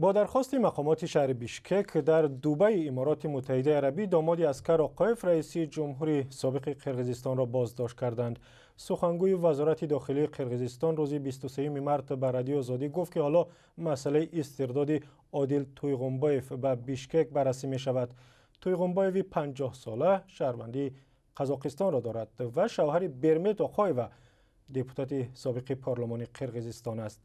Бо дархости мақомоти шаҳри Бишкек дар Дубайи Имороти Муттаҳидаи Арабӣ домоди Аскар Оқоев, раиси ҷумҳури собиқи Қирғизистонро боздошт карданд. Сухангӯи Вазорати дохилии Қирғизистон рӯзи 23 март ба Радиои Озодӣ гуфт, ки ҳоло масъалаи истирдоди Одил Туйғунбоев ба Бишкек баррасӣ мешавад. Туйғунбоеви 50-сола шаҳрвандии Қазоқистонро дорад ва шавҳари Бермет Оқоева, депутати собиқи парлумони Қирғизистон аст.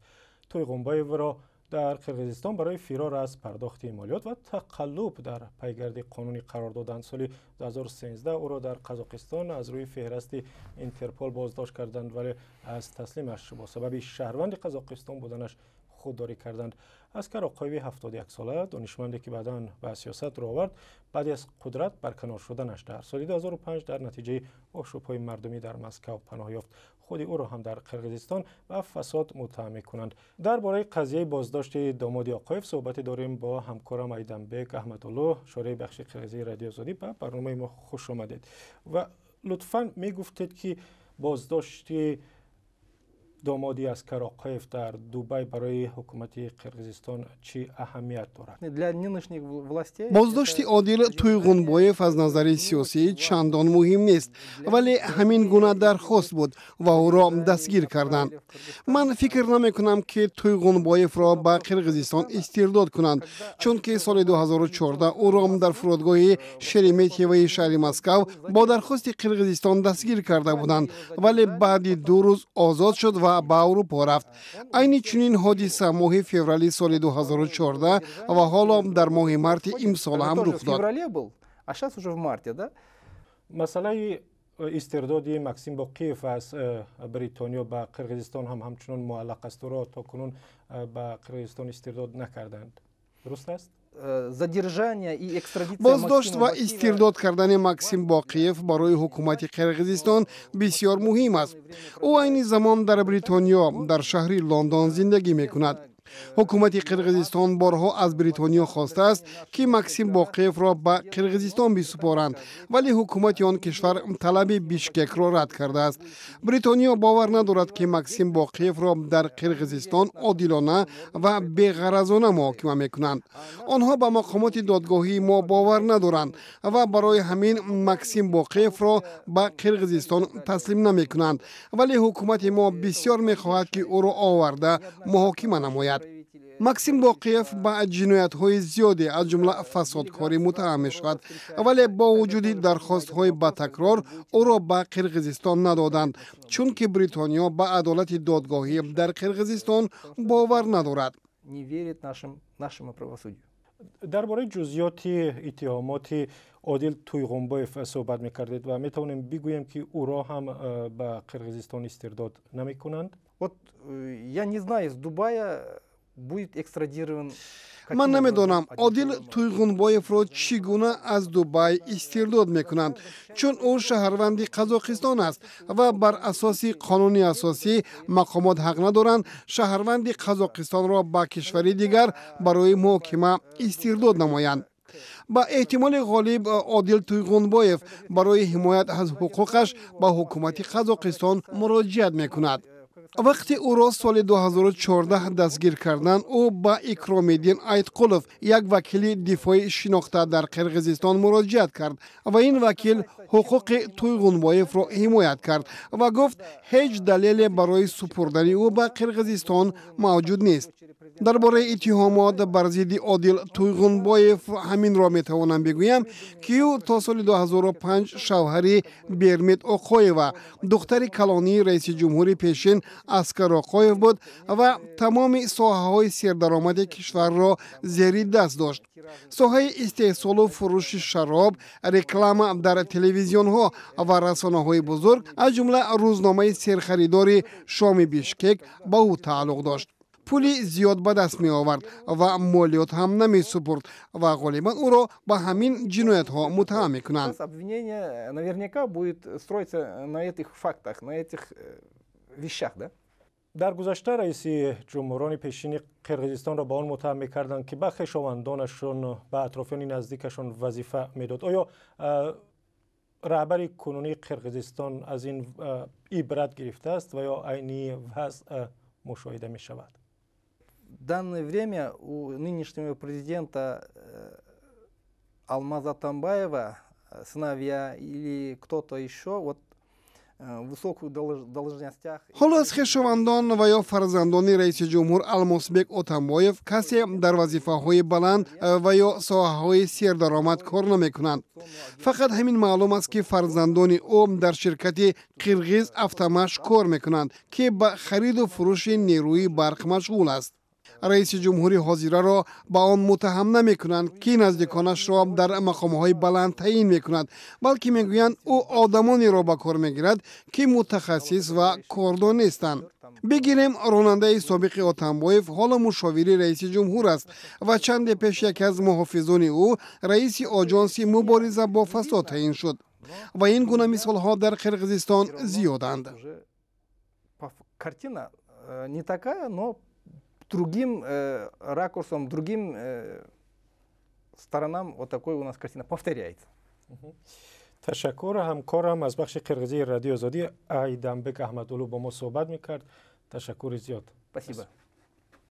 Туйғунбоевро дар Қирғизистон барои фирор аз пардохти молиёт ва тақаллуб дар пайгарди қонунӣ қарор доданд. Соли 2013 ӯро дар Қазоқистон аз рӯи феҳрасти Интерпол боздошт карданд, вале аз таслимаш бо сабаби шаҳрванди Қазоқистон буданаш худдорӣ карданд. Аскар Оқоеви 71-сола, донишманде ки баъдан ба сиёсат рӯ овард, баъди аз қудрат барканор шуданаш дар соли 2005 дар натиҷаи ошӯбҳои мардумӣ дар Москав паноҳ ёфт. Худи ӯро ҳам дар Қирғизистон ба фасод муттаҳам мекунанд. Дар бораи қазияи боздошти домоди Оқоев суҳбате дорем бо ҳамкорам Айданбек Аҳмадулло, шореҳи бахши қирғизии Радиои Озодӣ. Ба барномаи мо хуш омадед ва лутфан мегуфтед, ки боздошти домоди Аскар Оқоев дар Дубай барои ҳукумати Қирғизистон чӣ аҳамият дорад? Для нынешних властей Боздошти Одил Туйғунбоев аз назари сиёсӣ чандон муҳим нест, вале ҳамин гуна дархост буд ва ӯро дастгир карданд. Ман фикр намекунам, ки Туйғунбоевро ба Қирғизистон истирдод кунанд, чунки соли 2014 ӯро дар фурудгоҳи Шереметьевои шаҳри Москав бо дархости Қирғизистон дастгир карда буданд, вале баъди 2 рӯз озод шуд ва ба Аврупо рафт. Айни чунин ҳодиса моҳи феврали соли 2014 ва ҳоло дар моҳи марти имсол ҳам рух дод. А сейчас уже в марте, да? Масъалаи истирдоди Максим Боқиев аз Бритониё ба Қирғизистон ҳам ҳамчунон муаллақ аст. Ӯро то кунун ба Қирғизистон истирдод накарданд, дуруст аст? Задержание и экстрадиция Боздошт ва истирдод кардани Максим Боқиев барои ҳукумати Қирғизистон бисёр муҳим аст. Ӯ айни замон дар Бритониё, дар шаҳри Лондон зиндагӣ мекунад. Ҳукумати Қирғизистон борҳо аз Бритониё хостааст, ки Максим Боқиевро ба Қирғизистон бисупоранд, вале ҳукумати он кишвар талаби Бишкекро рад кардааст. Бритониё бовар надорад, ки Максим Боқиевро дар Қирғизистон одилона ва беғаразона муҳокима мекунанд. Онҳо ба мақомоти додгоҳии мо бовар надоранд ва барои ҳамин Максим Боқиевро ба Қирғизистон таслим намекунанд, вале ҳукумати мо бисёр мехоҳад, ки ӯро оварда муҳокима намояд. Максим Боқиев ба ҷиноятҳои зиёде, аз ҷумла фасодкорӣ, муттаҳам мешавад, вале бо вуҷуди дархостҳои ба такрор ӯро ба Қирғизистон надоданд, чунки Бритониё ба адолати додгоҳӣ дар Қирғизистон бовар надорад. Не верит нашему правосудию. Дар бораи ҷузъиёти иттиҳомоти Одил Туйғунбоев суҳбат мекардед ва метавонем бигӯем, ки ӯро ҳам ба Қирғизистон истирдод намекунанд? Вот я не знаю, из Дубая будет экстрадирован. Ман намедонам, Одил Туйғунбоевро чӣ гуна аз Дубай истирдод мекунанд, чун ӯ шаҳрванди Қазоқистон аст ва бар асоси қонуни асосӣ мақомот ҳақ надоранд шаҳрванди Қазоқистонро ба кишвари дигар барои муҳокима истирдод намоянд. Ба эҳтимоли ғолиб Одил Туйғунбоев барои ҳимоят аз ҳуқуқаш ба ҳукумати Қазоқистон муроҷиат мекунад. Вақте ӯро соли 2014 дастгир карданд, ӯ ба Икромиддин Айтқулов, як вакили дифои шинохта дар Қирғизистон, муроҷиат кард ва ин вакил ҳуқуқи Туйғунбоевро ҳимоят кард ва гуфт, ҳеҷ далеле барои супурдани ӯ ба Қирғизистон мавҷуд нест. Дар бораи иттиҳомот бар зидди Одил Туйғунбоев ҳаминро метавонам бигӯям, ки ӯ то соли 2005 шавҳари Бермет Оқоева, духтари калонии раиси ҷумҳури пешин Аскар Оқоев буд ва тамоми соҳаҳои сердаромади кишварро зери даст дошт: соҳаи истеҳсолу фурӯши шароб, реклама дар телевизионҳо ва расонаҳои бузург, аз ҷумла рӯзномаи серхаридори «Шоми Бишкек» ба ӯ тааллуқ дошт. Пули зиёд ба даст меовард ва молиёт ҳам намесупурд ва ғолибан ӯро ба ҳамин ҷиноятҳо муттаҳам мекунанд. Обвинение наверняка будет строиться на этих фактах, на этих вещах, да? Дар гузашта раиси ҷумҳурони пешини Қирғизистонро ба он муттаҳам мекарданд, ки ба хешовандонашон, ба атрофиёни наздикашон вазифа медод. Оё раҳбари кунунии Қирғизистон аз ин ибрат гирифтааст ва ё айни вазъ мушоҳида мешавад? Данное время у нынешнего президента Алмаза Атамбаева сыновья или кто-то еще вот высоких должностях. Ҳоло аз хешовандон ва ё фарзандони раиси ҷумҳур Алмосбек Отамбоев касе дар вазифаҳои баланд ва ё соҳаҳои сердаромад кор намекунанд. Фақат ҳамин маълум аст, ки фарзандони ӯ дар ширкати «Қирғиз Автомаш» кор мекунанд, ки ба хариду фурӯши нерӯи барқ машғул аст. Раиси ҷумҳури ҳозираро ба он муттаҳам намекунанд, ки наздиконашро дар мақомҳои баланд таъин мекунад, балки мегӯянд, ӯ одамонеро ба кор мегирад, ки мутахассис ва кордон нестанд. Бигирем, ронандаи собиқи Отамбоев ҳоло мушовири раиси ҷумҳур аст ва чанде пеш яке аз муҳофизони ӯ раиси Оҷонси мубориза бо фасод таъин шуд. Ва ин гуна мисолҳо дар Қирғизистон зиёданд. Картина не такая, но другим ракурсом, другим сторонам вот такой у нас картина повторяется. Ташаккур. Ҳамкорам аз бахши қирғизии Радиои Озодӣ Айдамбек Аҳмадулло бо мо суҳбат мекард. Ташаккури зиёд. Спасибо.